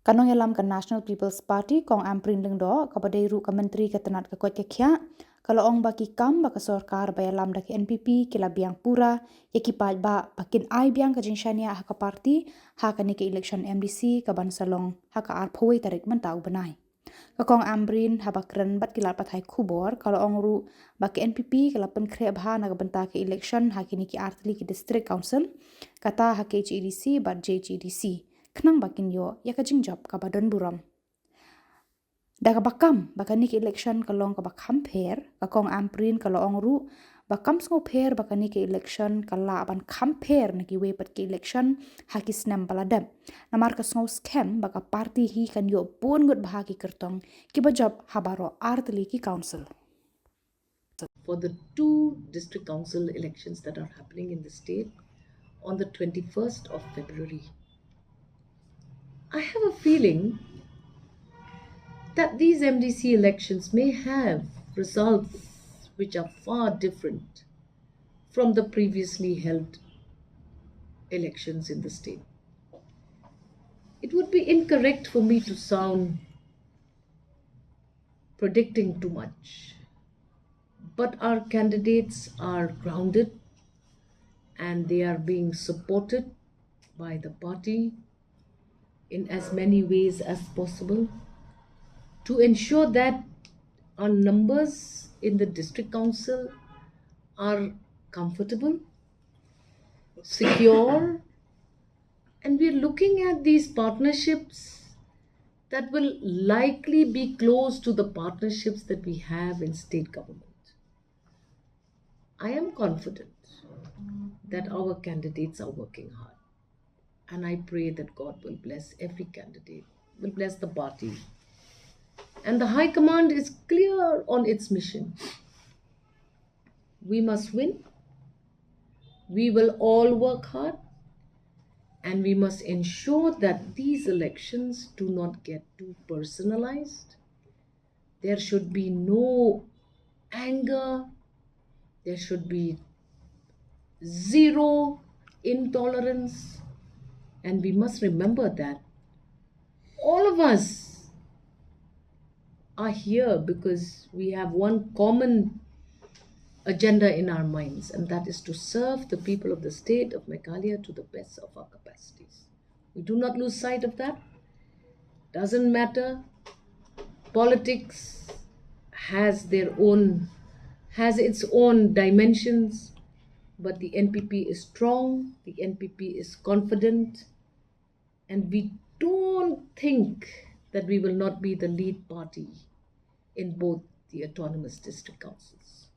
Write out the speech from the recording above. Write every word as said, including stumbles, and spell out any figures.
Ka nongïalam ka National People's Party, Kong Ampareen Lyngdoh, kaba dei ruh ka Myntri ka tnat ka koit ka khiah, ka la ong ba ki kam ba ka sorkar ba ïalam da ka N P P ki la biang pura ïa ki paidbah ba kin ai biang ka jingshaniah ha ka party ha kane ka election M D C kaban sa long ha ka arphew tarik mynta u bnai. Ka Kong Ampareen, haba kren bad ki lad pathai khubor, ka la ong ruh ba ka N P P ka la pynkhreh bha na ka bynta ka election ha kine ki artylli ki district council, kata ha K H A D C bad J H A D C, khnang ba kin ïoh ïa ka jingjop kaba don burom. Da kaba kam ba kane ka election ka long kaba kham pher, ka Kong Ampareen ka la ong ruh ba kam sngewpher ba kane ka election ka lah ban kham pher na kiwei pat ki election ha ki snem ba la dep, namar ka sngew skhem ba ka party hi kan ïoh bun ngut bha ki kyrtong kiba jop ha baroh artylli ki council. For the two district council elections that are happening in the state on the twenty-first of February, I have a feeling that these M D C elections may have results which are far different from the previously held elections in the state. It would be incorrect for me to sound predicting too much, but our candidates are grounded and they are being supported by the party in as many ways as possible to ensure that our numbers in the district council are comfortable, secure, and we're looking at these partnerships that will likely be close to the partnerships that we have in state government. I am confident that our candidates are working hard, and I pray that God will bless every candidate, will bless the party. And the High Command is clear on its mission. We must win. We will all work hard, and we must ensure that these elections do not get too personalized. There should be no anger. There should be zero intolerance. And we must remember that all of us are here because we have one common agenda in our minds, and that is to serve the people of the state of Meghalaya to the best of our capacities. We do not lose sight of that. Doesn't matter. Politics has their own, has its own dimensions, but the N P P is strong, the N P P is confident, and we don't think that we will not be the lead party in both the autonomous district councils.